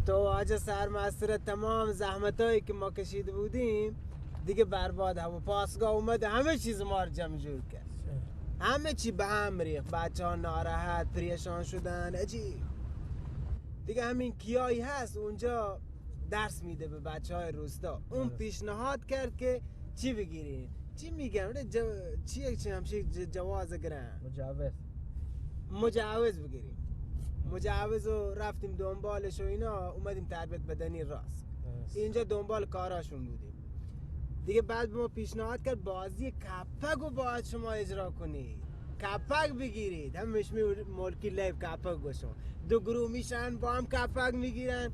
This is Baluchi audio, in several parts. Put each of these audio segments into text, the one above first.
تو واجہ سرمستر، تمام زحمتایی که ما کشیده بودیم دیگه برباد. هوا پاسگاه اومد، همه چیز ما رو جمع جور کرد، همه چی به هم ریخت. بچه ها ناراحت، پریشان شدن، عجیب. دیگه همین کیایی هست اونجا درس میده به بچه های روستا، اون درست. پیشنهاد کرد که چی بگیریم؟ چی می‌گن؟ اون ج-، چیه چی همشه ج-، جواز گرن؟ مجوز. مجوز بگیریم. مجوز و رفتیم دنبالش و اینا، اومدیم تربیت بدنی راست. درست. اینجا دنبال کاراشون بودیم. دیگه بعد به ما پیشنهاد کرد بازی کپک رو باید شما اجرا کنید، کپک بگیرید. هم مشمی ملکی لیب کپک گوشون، دو گروه میشن با هم کپک میگیرن.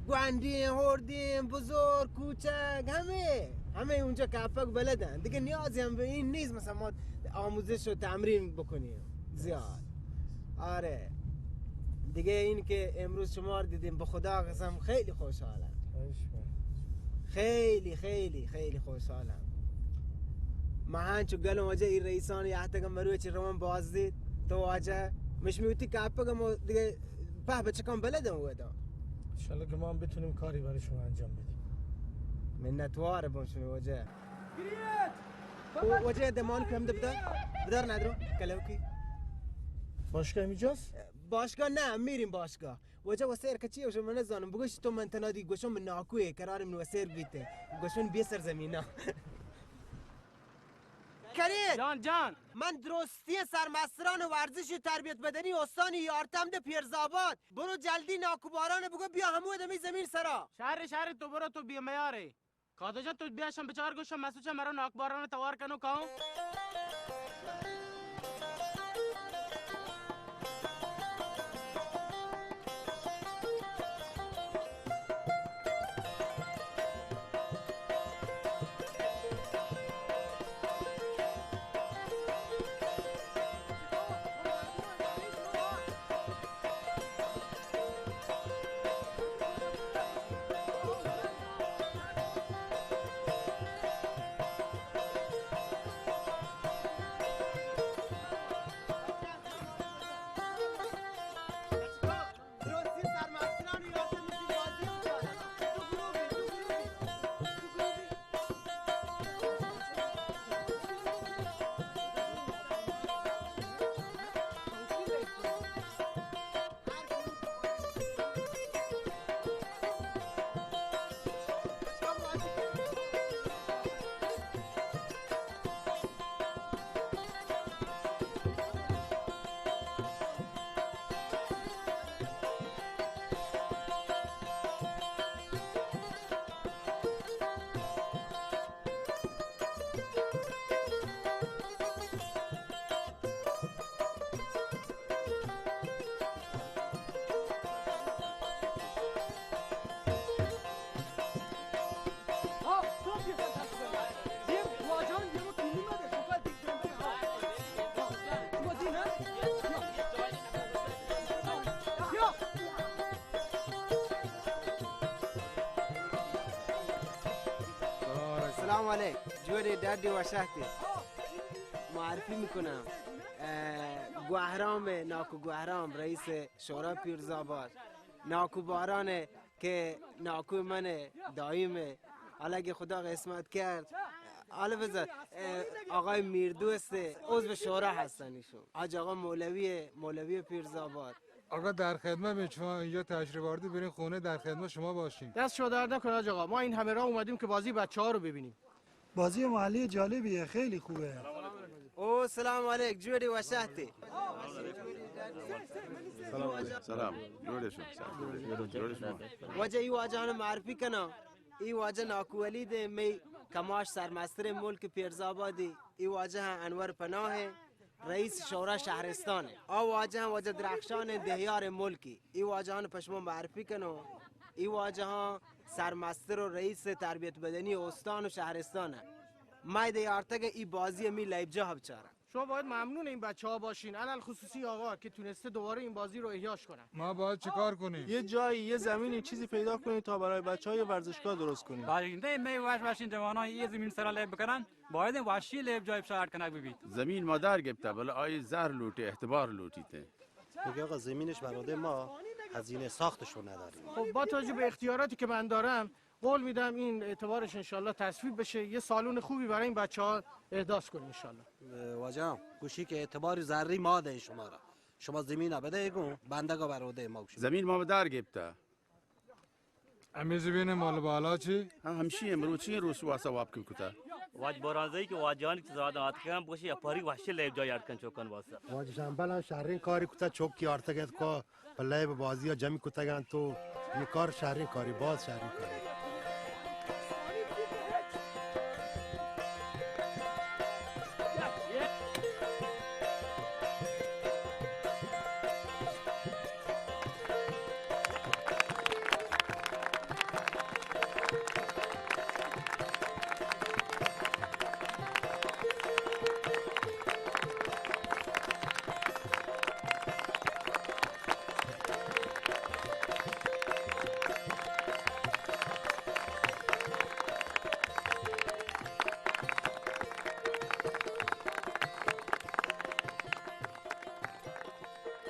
گوندی، هوردی، بزرگ، کوچک، همه، همه اونجا کپک بلدن. دیگه نیازی هم به این نیست مثلا ما آموزش و تمرین بکنیم زیاد. آره. دیگه این که امروز شما رو دیدیم، به خدا قسم خیلی خوشحالم. خواهش می‌کنم. خیلی، خیلی، خیلی خوشحالم. من هنچو گلم واجه این رئیسان یه حتی که مروی چی روان باز دید، تو واجه مش میوتی کپک و دیگه په بچکان بلدم ودا. انشالله که ما هم بتونیم کاری برای شما انجام بدیم. منتوار بون شما واجه. و-، واجه دمان کم ده بدار، بدار ندرو، کلوکی. باشگاه اینجاست؟ باشگاه نه، میریم باشگاه. واجه و سیر کچی و شما نزانم، بگوش تو من تنادی گوشم من ناکوی قرار من و سیر بیته. گوشم بیا سر زمینا. کریم! جان، جان. من درستی سرمستران ورزش و تربیت بدنی استان یارتمد پیرزآباد. برو جلدی ناکوباران بگو بیا همو دمی زمین سرا. شهر، شهر تو برو، تو بیا میاره. قادر جان، تو بیا شم بچار گوشم مسعود جان مرا ناکوباران توار کنو کاؤں. سلام علیک. جوڑے ڈاڈے وشاتے. معرفی می‌کنم. اه، گوهرام، ناکو گوهرام، رئیس شورای پیرزآباد. ناکو باران که ناکو من دائم، حالا اگه خدا قسمت کرد. حالا بذار، اه، آقای میردوست، عضو شورا هستن ایشون. حاج آقا مولوی، مولوی پیرزآباد. آقا در خدمت، شما اینجا تشریف آوردید، برین خونه، در خدمت شما باشیم. دست شما درد نکنه حاج آقا، ما این همه راه اومدیم که بازی بچه‌ها رو ببینیم. بازی محلی جالبیه، خیلی خوبه. او سلام علیک، جوڑی وشاتی. سلام علیک. سلام. جوڑے شو. جوڑے شو. واجہ ای واجہ ہن معرفی کنا. ای واجہ ناکو ولید می کماش سرمستر ملک پیرزآبادی. ای واجہ انور پناہ، رئیس شورا شہرستان. آ واجہ واجہ درخشان دہیار ملکی. ای واجہ ہن پشمو معرفی کنو. ای واجہ سرمستر و رئیس تربیت بدنی استان و شهرستانه. ما ایده یارتگ ای بازی می لیبجاه بچارم. شما باید ممنون این بچه‌ها باشین، علل خصوصی آقا که تونسته دوباره این بازی رو احیاش کنه. ما باید چیکار کنیم؟ یه جایی، یه زمینی، چیزی پیدا کنید تا برای بچه‌ها یه ورزشگاه درست کنید. باشنده می وش وشین جوانان یه زمین سرا لیب بکنن، باید وشی لیب جای بشارت کنک ببیت. زمین ما در گپته، بلے آئی زر لوٹی، اعتبار لوٹیتے. میگه آقا زمینش برای ما هزینهٔ ساختش رو نداریم. خب، با توجه به اختیاراتی که من دارم، قول می‌دم این اعتبارش انشالله تصویب بشه، یه سالن خوبی برای این بچه‌ها احداث کنیم انشالله. واجه، گوشی که اعتباری زری ما دیں شما را. شما زمین بده گو، بندگا برو دے ما گوشی. زمین ما به در گپته. همی زمین مال بالا چی؟ ها، همشی امروچی روس واسه واب کن کتا. واج برانزایی که واجانی که زاد آتکن بوشی اپاری وحشی لیب جای اڑکن چوکن واسه. واج شامبل هم شهرین کاری کتا، چوکی آرتگ ات کو. پہ لیب بازی ءَ جمع کتگ انت و اے کار شریں کارے، باز شریں کارے۔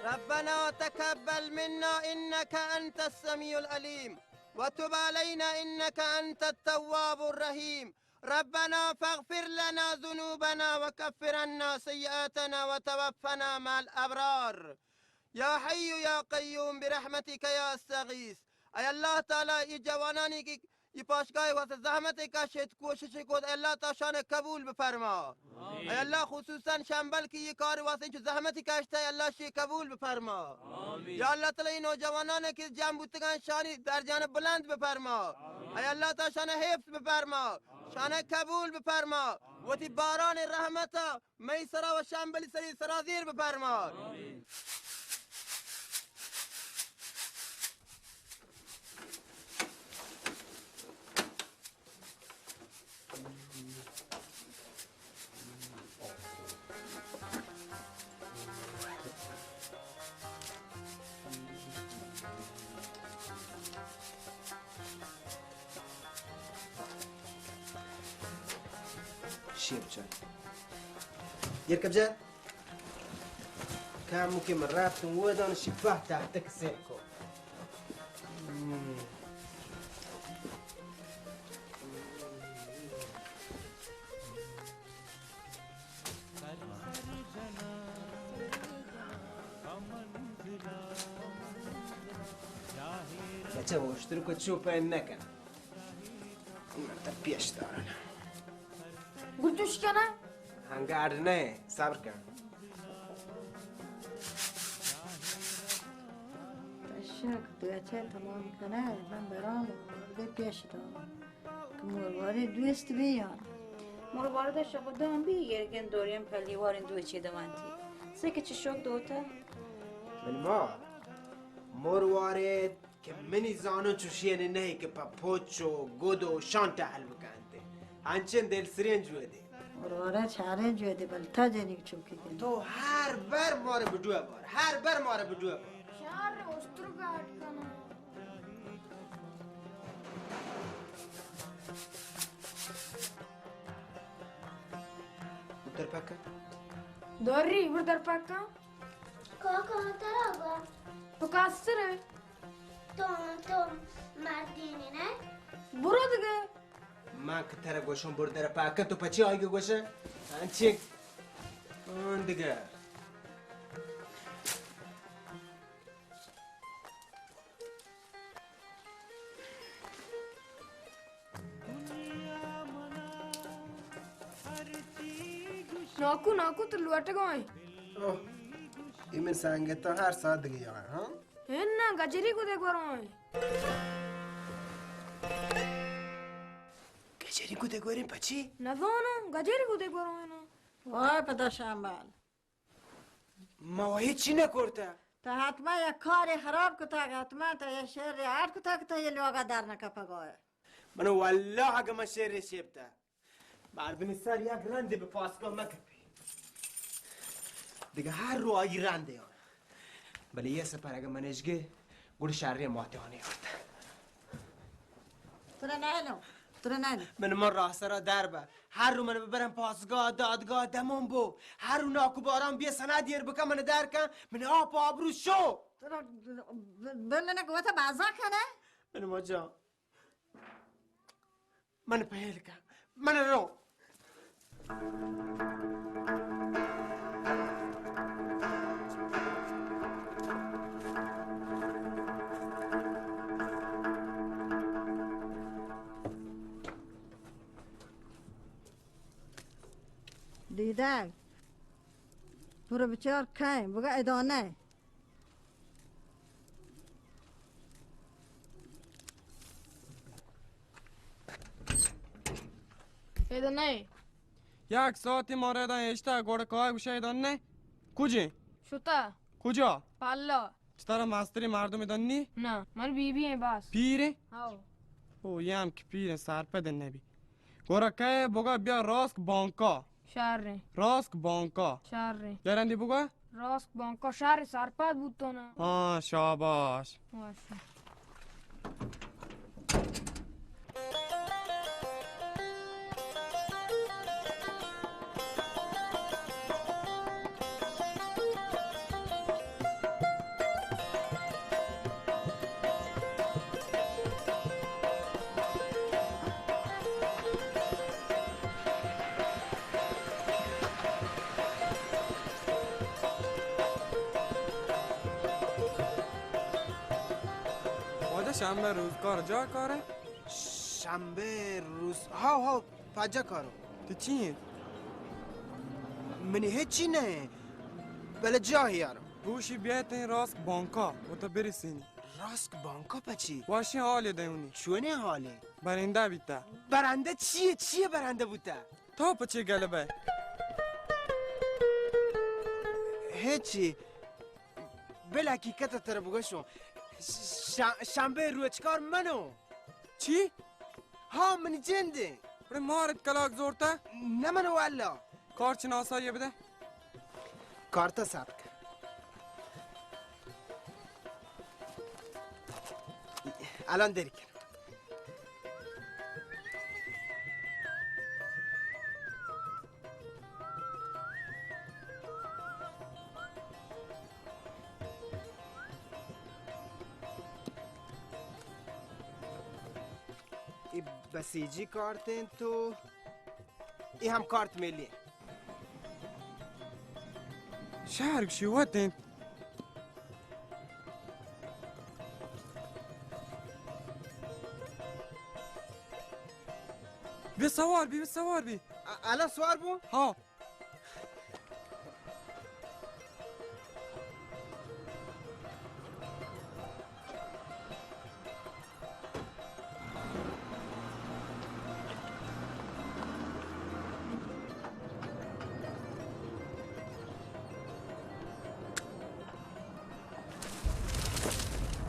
ربنا تقبل منا إنك أنت السميع العليم وتب علينا إنك أنت التواب الرحيم. ربنا فاغفر لنا ذنوبنا وكفر عنا سيئاتنا وتوفنا مع الأبرار. يا حي يا قيوم برحمتك يا استغيث. اے اللہ تعالی، اے جوانانی کہ اے پاشگاہ واسطہ زحمت کشت، کوشش کت، اے اللہ تا شان قبول بفرما۔ اے اللہ، خصوصاً شمبل کہ اے کار واسطہ چو زحمت کشت، اے اللہ شی قبول بفرما۔ یا اللہ تعالی، اے نوجوانان کہ جمع بوتگان، شانی درجان بلند بفرما۔ اے اللہ تا شان حفظ بفرما، شان قبول بفرما۔ وتی باران رحمت مئی سرا و شمبلی سری سرازیر بفرما۔ شیپ جان۔ یر کبجا۔ کامو کہ من رفتم ودان شی پہ تحت کسین کو۔ بچہ، اوشتر کو چو پین نکن۔ من تر پیش دارن۔ گل جوش کنه؟ هنگار نه، صبر کن۔ تشک، تو چه تمام کنه، من برام، ده پیش دارن۔ که مروارید دوست بیان۔ مروارید شما دام بی، یرگن دوریم پلیوارین دو چه دوانتی۔ سه که چه شوک دوتا؟ من ما، مروارید که منی زانو چوشیانی نهی که پہ پوچ و گد و شان ٹہل بکنت۔ انچیں دلسریں جودے۔ اور ورا چاریں جودے، بل تا جنیگ چوکی کن۔ تو ہر بر مارے بڈوہ بار، ہر بر مارے بڈوہ بار۔ شار استر گاٹ کنا۔ در پکا۔ دوری، بر در پکا۔ کاکا، ترا گوا۔ تو کاستر ئے؟ تو، تو مردینے نہ؟ برو دگہ۔ من کہ ترا گوشم بر در پاکن، تو پچی آئی گوشے؟ انچک۔ آن دگہ۔ ناکو، ناکو، تو لوٹگا ئے۔ اوہ، اے من سنگتاں ہر ساعت دگہ یاں، ہاں؟ ہن نا، گجری گدے گورا ئے۔ گجری گدے گوریں پچی؟ نزاناں، گجری گدے گورا ئے نا۔ وای پدا شامبال۔ ما و ہچی نہ کرتہ۔ تو حتما یک کارے خراب کتگ، حتما تو یک شرے اڈ کتگ کہ تو اے لوگا در نہ کپگا ئے۔ من واللہ اگہ من شرے شپتہ، مردمی سر یک رندے بہ پاسگاہ مہ کپی۔ دگہ ہر رو آئی رندے آن۔ بلے اے سپر اگہ من اش گے، گڑا شرے ماتے آنے آرتہ۔ ترا نہ لو۔ ترا نہ دے. من من راسرا در بہ. ہر رو من ببرن پاسگاہ، دادگاہ، دمون بو. ہر رو ناکو باران بیا سند ایر بکن، من در کن، من آپ آبرو شو. ترا بل نہ گوتا بازا کنه. من ما جان. من پہل کن. من رو. دیدگ. برو بچار کئے، بگا ادانه. ادا نئے. یک ساعتی ما را ادا اشتا گوڑ کائے گوشے ادا نئے. کجے؟ شتا. کجا؟ پالا. چتارا مستری مردم ادا نی؟ نه، من بی بی ایں بس. پیر ایں؟ ہاو. او، یہ ہم کہ پیر ایں، سرپد نبی. گورا کئے بگا بیا راسک بانکا. شر ایں. راسک بانکا. شر ایں. یارندی بگا؟ راسک بانکا شر ایں، سرپد بوتو نا. ہاں، شاباش. باش. واجہ شنبہ روز کار جا کارے؟ شنبہ روز، ہاو ہاو، پجا کارو. تو چی ایں؟ منی ہچی نہ ایں، بلے جاہی یار. بوشی بیایت ایں راسک بانکا، و تو برسینی. راسک بانکا پچی؟ واشیں حالے دیونی. چونیں حالے؟ برندہ بیتا. برندہ چیے؟ چیے برندہ بوتا؟ تو پچے گل بئے؟ ہچی. بل حقیقت ترا بگوشوں. ش-، شنبہ روچکار منو. چی؟ ہاں، منی جند ایں. بڑے مارت کلاک زورتا؟ نہ منو واللہ. کارت شناسا یہ بدے. کارتا ثبت کن. الان دیر کن. اے بسیجی کارت انت و اے ہم کارت ملی. شہر گشی وت انت. بیا سوار بی، بیا سوار بی. ا-، الان سوار بو؟ ہاں.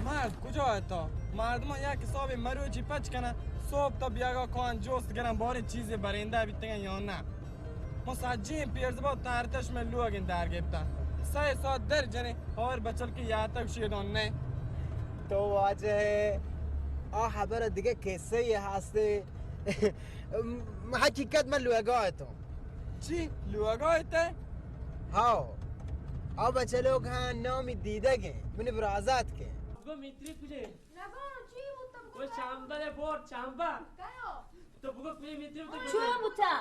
مرد، کجا ئے تو؟ مردماں یک حسابے مروچی پچ کنن، صبح تو بیاگا کان جوست گرن باریں چیزے برندہ بیتگن یا نہ. ما سجیں پیرزبا تارتش میں لوگیں در گپتن. سہ ساعت در جنیں اور بچل کے یاتک شیدان نہ. تو واجہ ئے، آ خبر دگہ قصہ یے ہستے. حقیقت من لوگا اتوں. چی؟ لوگا اتئے؟ ہاو. آ بچلوک ہاں نامی دیدگ ایں، منی برازاتک ایں. گو میتری کجے؟ نگو، چی بوتا بگو؟ گو شامبل بورت، شامبل. کئے؟ تو بگو کجے میتری بوتا؟ چون بوتا؟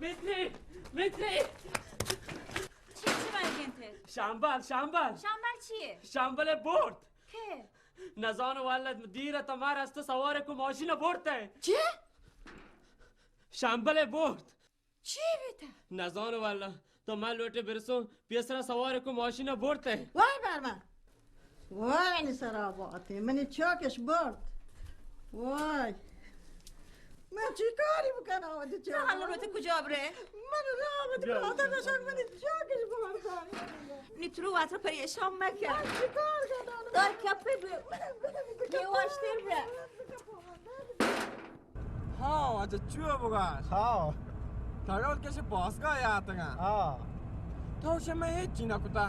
میتری، میتری. چی، چی مرگیں تے؟ شامبل، شامبل. شامبل چیے؟ شامبل بورت. کئے؟ نزانو واللہ، دیر ات مار است سوار کو ماشین برت ئے. چی؟ شامبل برت. چی بیتا؟ نزانو واللہ، تو من لوٹے برسوں، پیسرا سوار کو ماشین برت ئے. وای بر من. وای منی سرا باتی، منی چاکش برت. وای. من چی کاری بکنم وتی چاک؟ تو حالا رو تو کجا برے؟ من را وتی بیا. خاطر نشان منی چاکش برت. نی ترو واتر پریشان مکن. من چی کار کنم؟ دار کپے بی. یواشتر بی. ہاں، واجہ چو بگاش. ہاں. تگل کش پاسگاہ یاتگاں. ہاں. تو شما ہیچی نکتا.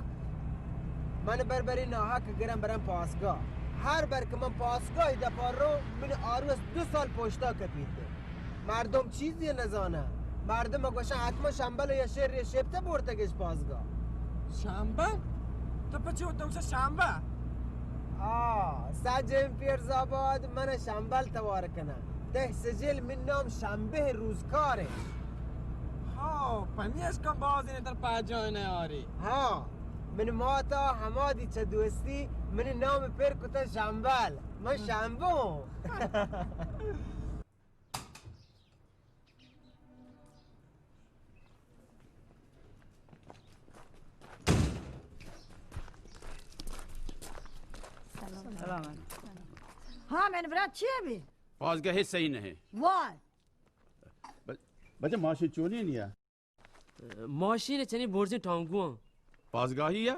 من بربری ناحق گرم برم پاسگاہ. ہر بر کہ من پاسگاہی دپا رو، من آروس دو سال پشتا کپیت۔ مردم چیزی نزانہ۔ مردم گوشن حتما شمبل یا شیر یا شپتہ برتگش پاسگاہ۔ شمبل؟ تو پچی وتا گوشہ شمبل؟ آ، سجن پیرزآباد من شمبل توار کنہ۔ تہ سجل من نام شمبہ روزکار ہے۔ ہاں، پمیشکا باز نے تر پہچان نیاری۔ ہاں، من ماتا ہمادی چہ دوستی من نام پر کتہ شمبل۔ من شمبو۔ سلام۔ ہاں، من برات چی بی؟ پاسگاہ صحیح نہ ہے۔ وای۔ ب-، بچہ ماشین چونی نیا؟ ماشین چنی برزیں ٹانگواں۔ پاسگاہی یا؟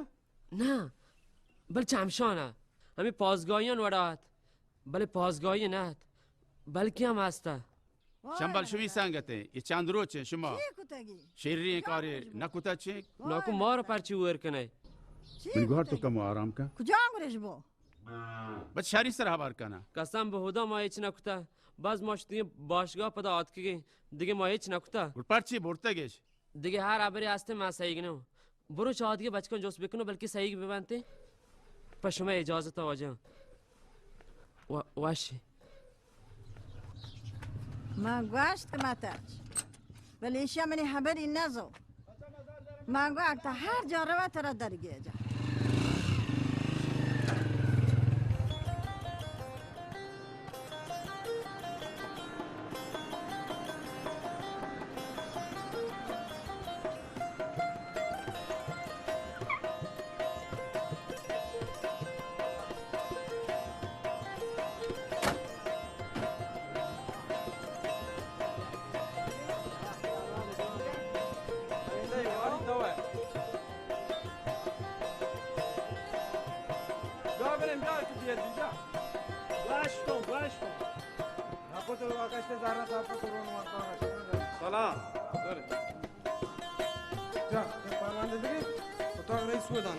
نہ، بل چمشان ء۔ ہمیں پاسگاہیان وڑا ات، بلے پاسگاہی نہ ات، بلکہ ہم ہستہ۔ شمبل شمی سنگت ہیں، یہ چند روچ ہیں شما چی کتگی؟ شیرین کاری نہ کتا چی؟ ناکو مار پرچی ور کنے؟ چی من گوہر تو کتگی؟ کم آرام کن۔ کجا گرش بو؟ بس شری سر ہبر کنا۔ قسم بہ ہدا ما ہچ نہ کتہ۔ بس ما شتیں باشگاہ پدا آتکگیں، دگہ ما ہچ نہ کتہ۔ گڑ پرچی برتگش؟ دگہ ہر ہبرے ہستیں ما سہیگ نہ اوں۔ برو چہ آدگہ بچکاں جست بکنو بلکہ سہیگ ببنتیں۔ پہ شمئے اجازت ء واجہ۔ و-، وش۔ من گوشت کہ مترس، بلے ایشی منی ہبری نزو۔ من گوشت ہر جا رو ترا درگیجا۔ بیا بریم، بیا تو بیا اینجا. گوش کن، گوش کن. نکو تو واکش ته زارا صاحب کو تو رون وقتا. سلام. جا، تو پروانده بگیر. اتاق رئیس کو دان.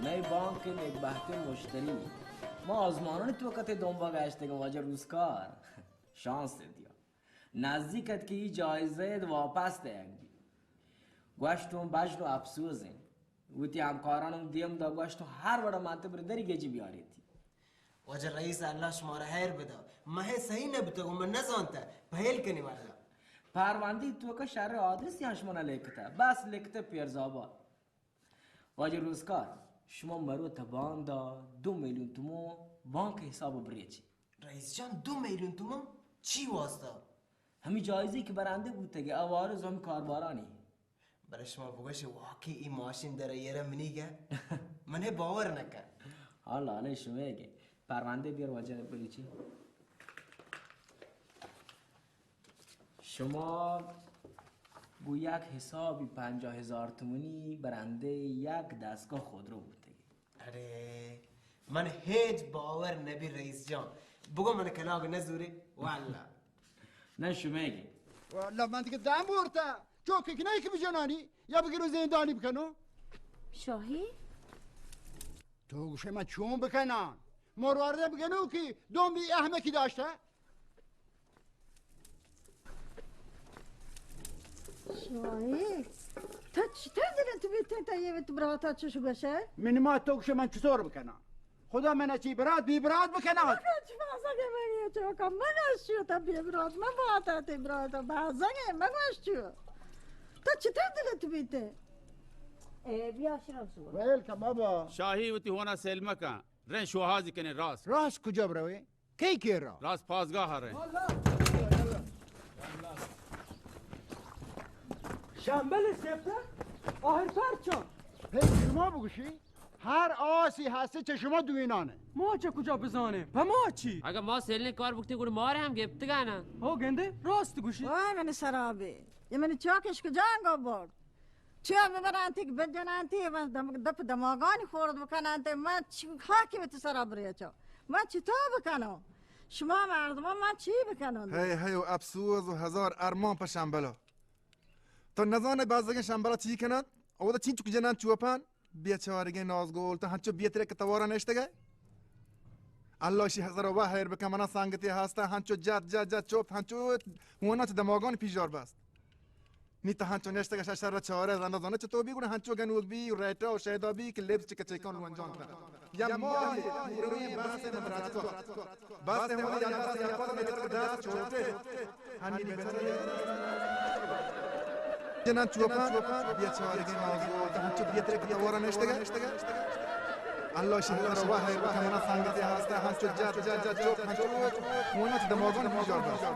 مئے بانک ء نیک بہتیں مشتری. ما آزمانانی توکا تئی دمبا گشتگاں واجہ روزکار. شانس دیا. نزیک ات کہ ای جائزہ ات واپس دئیگ بیت. گوشت اوں بژن و اپسوز انت. وتی ہمکارانم دیم دا، گوشت اوں ہر وڑا من تئی برا دری گیجی بیاریتی. واجہ رئیس، اللہ شمارا خیر بدا. مہ سہی نہ بوتگ و من نزانتہ. پہل کنی واللہ. پروندی توکا شر آدرسی ہم شما نہ لکھتہ، بس لکھتہ پیرزآباد. واجہ روزگار، شما مرو تا باندا دو میلیون تومن بانک حساب بریچی. رئیس جان، دو میلیون تومن چی واسطہ؟ ہمی جائزی کہ برندہ بوتگے، عوارض ہم کاربارانی. بلے شما بگوش واقعی ای ماشین در ایرہ منی گہ؟ من باور نکن. ہاں لالے شمے گہ. پروندہ بیار واجہ بریچی. شما گوں یک حسابی پنجاہ ہزار تومنی برندہ یک دستگاہ خودرو بوتگی. ارے، من ہچ باور نبی رئیس جان. بگو من کلاگ نزوری، واللہ. نہ شمے گی. واللہ من دیگہ دم بورتا. چوکی کہ نہ کہ بجنانی، یا بگیرو زندانی بکنو. شاہی؟ تو گوشے من چون بکنان؟ مروارده بگنو کہ دنبی احمقی داشته. شاہی، تو چطور دلت بیتیں تا یہ تو براتا چش گوشه؟ من ما تو گوشه من چطور بکنان؟ خدا من چی برات بی برات بکنات. مگوش بازگے من یہ چوکا، مگوش چو تا بی برات، من باتا تی برات، بازگے مگوش چو. تو چطور دلت بیتیں؟ اے بیا شرم سو. ویل کن بابا. شاہی وتی ہونا سیل مکن. رن شوہازی کنیں راست. راست کجا برویں؟ کئی کیر را؟ راست پاسگاہ ء رن. شمبل سپتہ آہر پرچا؟ ہے شما بگوشی، ہر آسی ہستے چہ شما دوینان ہے. ما چہ کجا بزانیں؟ پہ ما چی؟ اگہ ما سیلیں کار بکتیں گڑا مارے ہم گپتگانا. ہو گندے، راست گوشی. وای من سرابے. یہ من چاکش کجا انگا برد؟ چیا ببرانتی کہ بجنانتی، من دم-، دپ دماغانی خورد بکنانتی، من چی خاکی وتی سرا بریچا؟ من چی تو بکنو؟ شما مردمان من چی بکنو؟ ہے، ہے، و افسوس و ہزار ارمان پہ شمبلا. تو نزانے بازگیں شمبلا چی کنات؟ اودا چینچک جنان چوپان؟ بیچارگیں نازگل، تو ہنچو بے ترک توارا نشتگئے؟ اللہ شی ہزار و ہیر بکن، منا سنگتے ہستا، ہنچو جت، جت، جت، چوپ، ہنچو ہونا چہ دماغان پیژار بست۔ نی تو ہنچو نشتگئے شر چارے، زندا زندا چطور بی گڑا ہنچو گنوک بی، ریٹا و شیدا بی کہ لبز چہ کچکان لونجان کن۔ یا ماہے، رویں بس من درچ کو۔ بس ہمود یا بس یا پد میتر دست چوٹے۔ ہنی بیچارہ۔ جنان چوپان، بیچارگیں نازگل، ہنچو بے ترک توارا نشتگئے۔ اللہ شی ہزار و ہیر بکن، منا سنگتے ہستا، ہنچو جت، جت، جت، چوپ، ہنچو ہونا چہ دماغان پیژار بست۔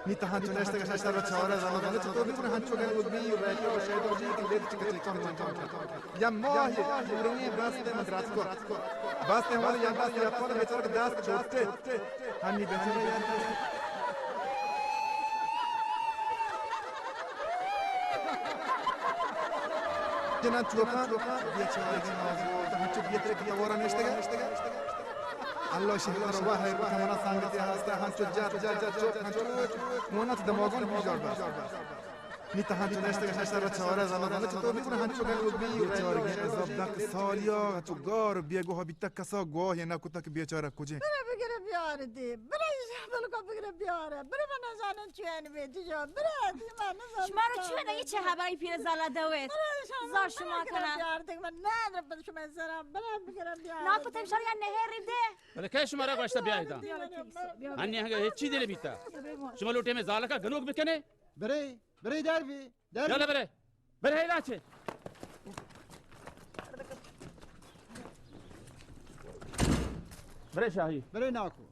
نی تو ہنچو نشتگئے شر چارے، زندا زندا چطور بی گڑا ہنچو گنوک بی، ریٹا و شیدا بی کہ لبز چہ کچکان لونجان کن۔ یا ماہے، رویں بس من درچ کو۔ بس ہمود یا بس یا پد میتر دست چوٹے۔ ہنی بیچارہ۔ جنان چوپان، بیچارگیں نازگل، ہنچو بے ترک توارا نشتگئے۔ اللہ شی ہزار و ہیر بکن، منا سنگتے ہستا، ہنچو جت، جت، جت، چوپ، ہنچو ہونا چہ دماغان پیژار بست۔ نی تو ہنچو نشتگئے شر چارے، زندا زندا چطور بی گڑا ہنچو گنوک بی۔ بیچارگیں عذاب دک سالیا، ہنچو گار بیگواہ بیتا، کسا گواہی نکتا کہ بیچارہ کجے۔ برے بگرے بیار دی، برے شامل کو بگرے بیار، برے من نزانن چوین بیتی جو، برے دی من نزانن شما رو چوین، چی چه هوایی پیر زالا دوید؟ برے شامل زار شما بگرے کنن۔ بیار دی، من نه در شما سرا، برے بگرے بیار۔ نا پتہ شما یا نهر رده۔ بلے کئے شما را گوشتا بیایدا؟ بیار دی، بیار دی۔ ہنی ہنگا ہچی دل بیتا۔ شما لوٹے میں زالکا گنوک بکنے؟ برے، برے در بی، در بی۔ یلا برے۔ برے علاج ہے۔ برے شاہی۔ برے ناکو۔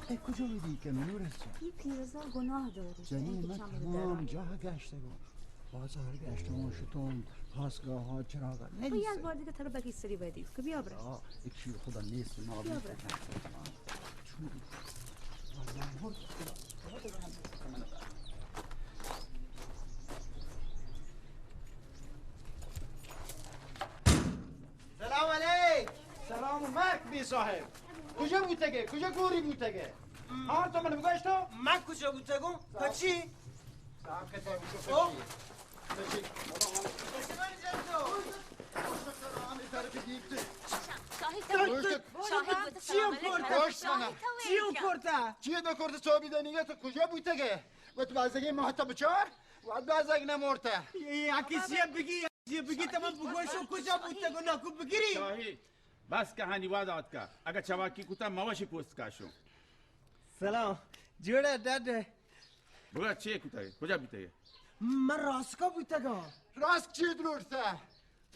اے کجا ودی کنی، نورس جان؟ اے پیرزال گناہ داری۔ جنین، من تمام جاہ گشتگوں۔ بازار گشتگوں، شتوں، پاسگاہ ءَ، چراگاں۔ تو یک بار دیگہ ترا بگی سری بدی کہ بیا برے۔ آ، ایشی خدا نیست، ما بیا برے۔ سلام علیک۔ سلام و مرک بی صاحب۔ کجا بوتگے؟ کجا گوری بوتگے؟ ہاں، تو من بگوش تو؟ من کجا بوتگوں؟ پچی؟ صاحب کہ تو بوتگے۔ او۔ پچی؟ شاہی تو، شاہی تو، چیو کرتا؟ چیو کرتا؟ چیو نہ کرتا، چوبی دنیگا تو کجا بوتگے؟ وت بازگی ماتا بچار، وت بازگ نہ مرتا۔ اے آ کسی بگی، کسی بگی تمام بگوشو کجا بوتگو ناکو بگیری۔ شاہی، بس کہانی واد آتکا۔ اگہ چواکی کتا موشی پوست کاشو۔ سلام، جوڑے ڈاڈے۔ بگا چے کتگے؟ کجا بیتگے؟ من راسکا بوتگاں۔ راسک چی دروشتا؟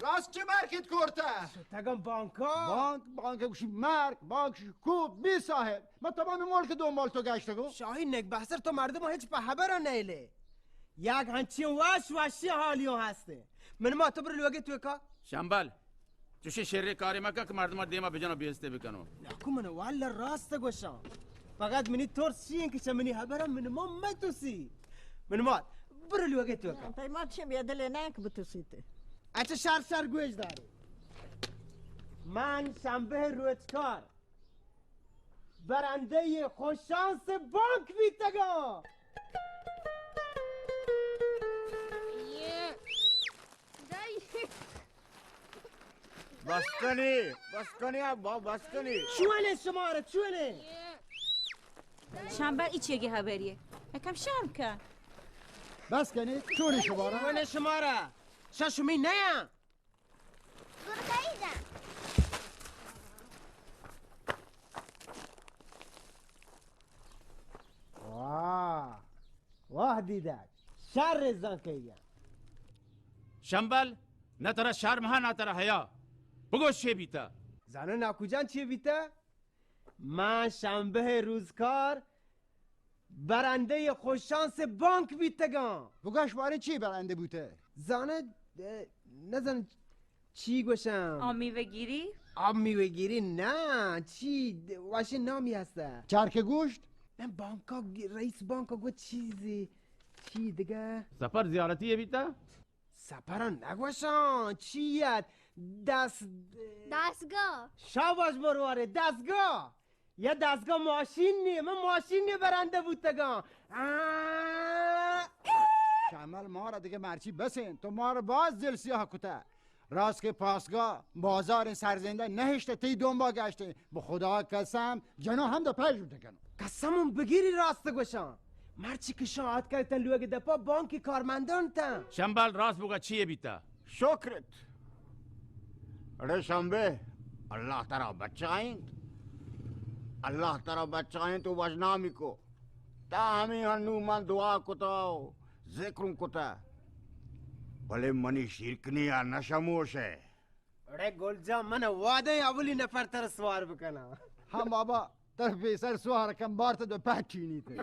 راسک چی مارکیٹ کرتا؟ شتگاں بانکا۔ بانک، بانک گوشی مارک، بانک گوشی کوپ، بی صاحب۔ من تمام ملک دنبال تو گشتگو۔ شاہی نک بحثر تو مردم ہچ پہ حبر نیلے۔ یک ہنچین واش واشی حالیوں ہستے۔ من ما تو بر لوگی تو کا؟ شمبل، چوشیں شریں کارے مکن کہ مردماں دیما بجن و بے عزتے بکنو۔ ناکو من واللہ راست گوشاں۔ فقط منی ترس چی انت کہ چہ منی حبرا من ما متوسی. من ما برو لوگے تو کا. پہ ما چی بیا دلے نہ کہ بتوسیت. اچھا، شر شر گوش دارے. من شنبه روزکار برندهٔ خوششانس بانک بیتگاں. بس کنی، بس کنی ابا، بس کنی. چونے شمارا، چونے؟ شنبل، ای چیگی حبریه؟ یکم شرم کن. بس کنی، چونے شمارا؟ چونے شمارا؟ شا شمی نیا؟ گرگئی جان. واه، واه دیدک، شر زن کئیگا. شنبل، نه ترا شرم ها، نه ترا حیا. بگوش چی بیتا؟ زانو ناکو جان چی بیتا؟ من شنبه روزکار برندهٔ خوششانس بانک بیتگاں. بگوش باریں چی برنده بوته؟ زانه، اه، نزن چی گوشم. آب میوه گیری؟ آب میوه گیری نه، چی واشی نامی هسته؟ چرخ گوشت؟ نه، بانکا گ-، رئیس بانکا گو چیزی، چی دیگه؟ سفر زیارتی بیتا؟ سپر نگوشان، چی یت؟ دست دستگاه. شاباش برواره، دستگاه. یا دستگاه ماشین نی، من ماشین نی برنده بوتگان. آه! شمل، ما را دیگه مرچی بسین، تو ما را باز دل سیاه کته. راست که پاسگاه بازار سرزنده نهشته، تی دنبا گشته. به خدا قسم، جنو هم دو پژ بکنم. قسم بگیری راست گوشان. مرچی که شان آتکگ تن لوگ دپا بانکی کارمندان تن. شنبل، راست بگا، چی بیتا؟ شکرت. اڑے شنبه، اللہ ترا بچائینت. اللہ ترا بچائینت و وژنامی کو. تا ہمیں ہنو من دعا کتا و ذکروں کتا. بلے منی شیرکنی آ نشموش ہے. اڑے گل جان، من وعدہ اولی نفر تر سوار بکناں. ہاں بابا، تر پیسر سوار کن بارت دو پہچینی تے.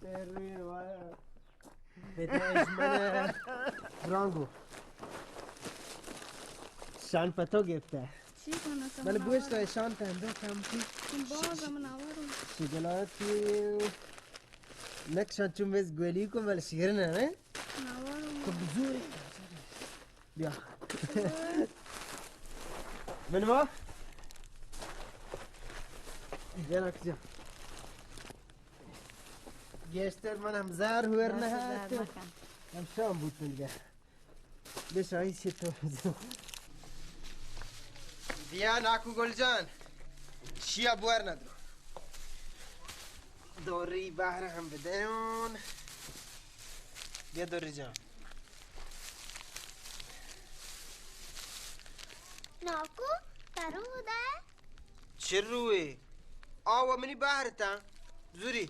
تیرے وایا. بیٹا، اش من برانگو. شان پتو گپتا. چی کنه؟ من گوشت شان تندو کم کی. باز من آوارم. شگلاتی. نقشان چون میز گولی کو مال شیر نه، نه؟ تو بزوری. بیا. من ما. بیا نقشان. گیشتر من ہم زار ہور نہ ہم شام بوتن گا. بشاہی چطور؟ بیا ناکو گل جان، شیا بور ندرو. دوری بہر ہم بدیون. بیا دوری جان. ناکو، ترو دے. چروے، آ و منی بہر تاں زوری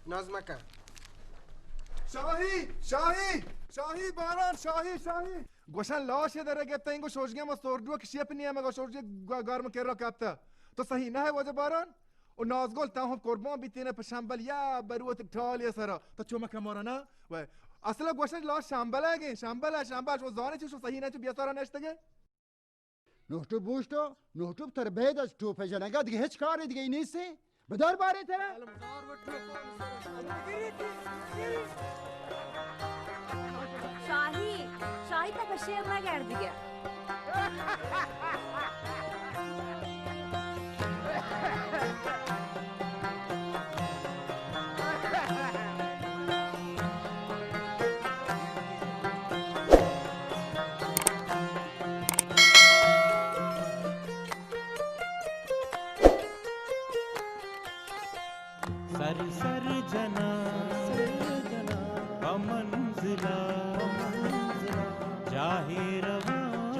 ناز مکن. شاہی، شاہی، شاہی باران، شاہی، شاہی. گوشن لاش در گپتہ، اینگو شوشگی ما سوردو کہ شیپ نیمگا شوشگی گا-، گارم کرا کپتہ. تو صحیح نہ ہے واجہ باران؟ و نازگل تا ہم قربان بیتینے پہ شمبل یا بروت ٹالی سرا. تو چو مکن مارا نا؟ و اصلا گوشن لاش شمبل ہے گے، شمبل ہے، شمبل. شو زانے چو، شو صحیح نہ چو بیا سارا نشتگے. نوٹو بوشتو، نوٹو تر بید از ٹوپ جنگا دیگه ہچ کاری دیگه نیست. بدار بارے ترا. شاہی، شاہی تک شیر نہ کر دیگه. سر سر جناں پہ منزلا، جاہے رواں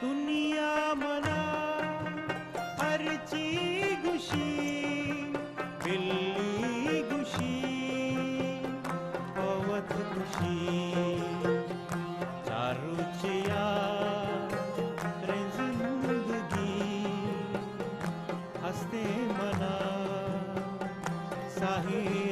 دنیا منا ہرچی گوشی، بلی گوشی، پہ وت گوشی، چار روچے آخریں زندگی ہستیں منا ساہی